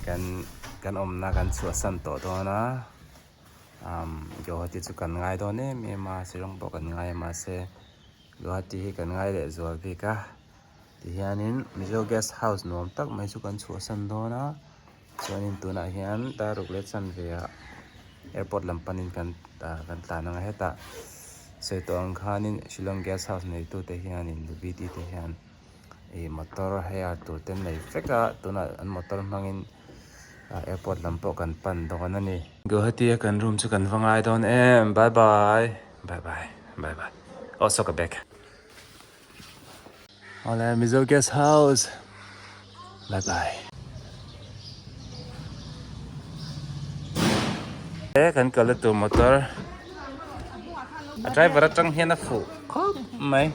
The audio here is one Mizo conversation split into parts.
kan kan awmna kan chhuahsan tawh dawn a umm Guwahati chu kan ngai dawn em em a Shillong pawh kan ngai a mahse Guwahati hi kan ngai leh zual bik a tihianin Mizo guest house nuam tak mai chu kan chhuahsan dawn a chuanin tunah hian daruk leh chanve ah airport lam panin kan kan tlan ang a hetah sawi tawh ang khanin Shillong guest house neitute hianin V T te hian. Ih motor hire tur te nei vek a tunah an motor hmangin airport lam pawh kan pan dawn a ni. Guwahati a kan room chu kan va ngai dawn em bye bye bye bye bye bye aw saw ka bag awle Mizo guest house bye bye. E kan kalna tur motor a driver atang hian a fuh khawp mai.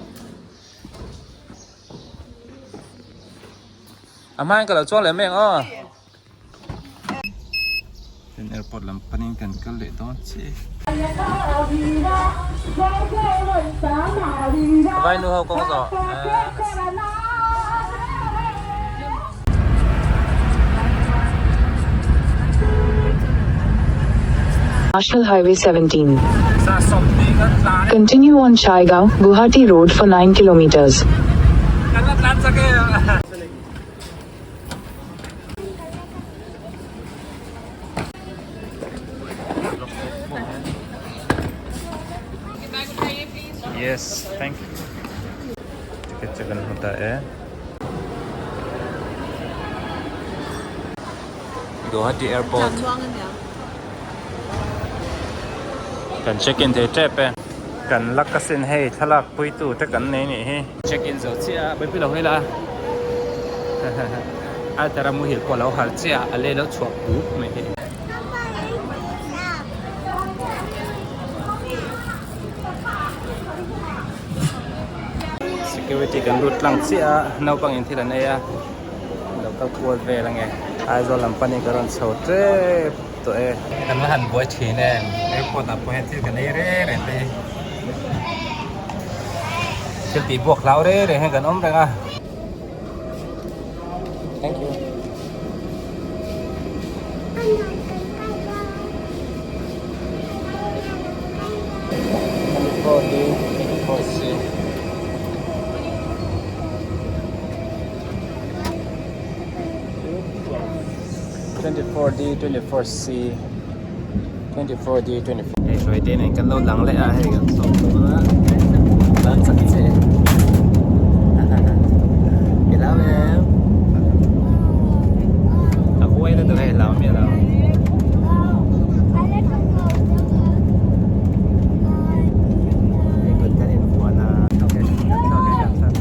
A hmain ka lo chuang leh mai ang aw. Tin airport lam panin kan kal leh dawn che. Vai nu ho kawng zawh. National Highway 17. Continue on Chaigaon, Guwahati Road for 9 kilometers. Yes, thank you. Ticket chu kan hmu ta e. Guwahati Airport. Kan check in thei tep e. Kan la ka sin hei thlalak pui tu te kan nei nih hi. Check in zo chiah a, baby lo hawi la. A tara muhil pawh lo harh chiah a, a lei lo chhuah pup mai hi. Security kan lut tlang chiah a, naupang in thil an ei a. Lo kal kual vel ange. Aizawl lam panin ka rawn chho tep tawh e. Kan la han buai thin em. Airport ah pawh hian thil kan ei reng reng te hi. Thil tih buak hlau reng reng hian kan awm reng a. Thank you. 24D, 24C. 24D 24C 24D 24 Hei hruai te nen kan lo lang leh a hei kan sawm dawn a lan chak che i lau em a huai na tur hei lau mi lau hei kut kan invuan a okay kan thlak e kan thlak.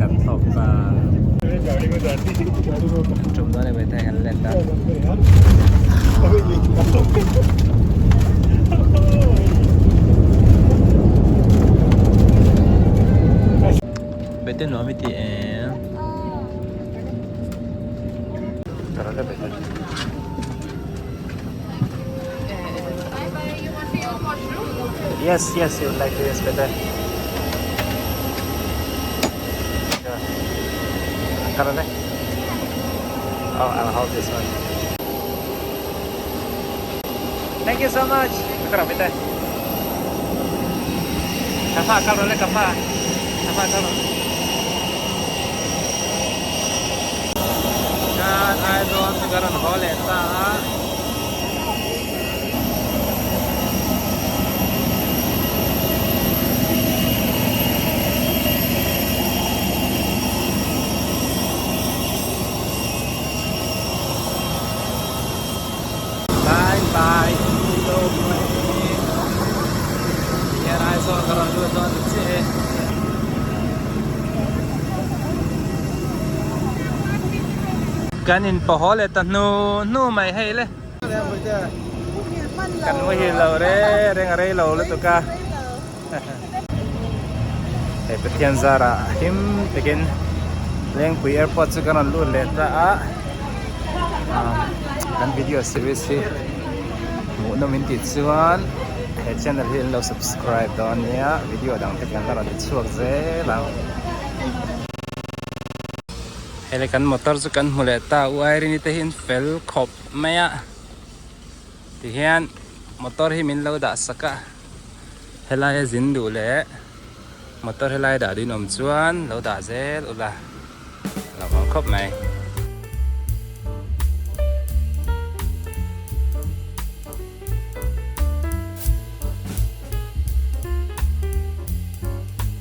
Kan thlawp ta kan tum dawn em hei kan let a. Bete nuam i ti em? Yes, yes, you would like to yes better. Oh, I'll hold this one. Thank you so much. Chuan Aizawl chu ka rawn haw leh ta a. Bye bye Tihian Aizawl ka rawn lut dawn chiah e. Kan in pawh haw leh ta hnu hnu mai hei le. Kan muhil lo re reng a rei lo lutuk a. Hei Pathian zarah him takin Lengpui airport chu kan rawn lut leh ta a. Kan video series hi hmuhnawm in tih chuan. He channel hi in lo subscribe dawn nia video dang te kan la rawn ti chhuak zel ang. Hei kan motor chu kan hmu leh ta u Irene te hi an fel khawp mai a tihian motor hi min lo dah sak a helai a zin duh leh motor helai dah duhin awm chuan lo dah zel ula. Lo awm khawp mai.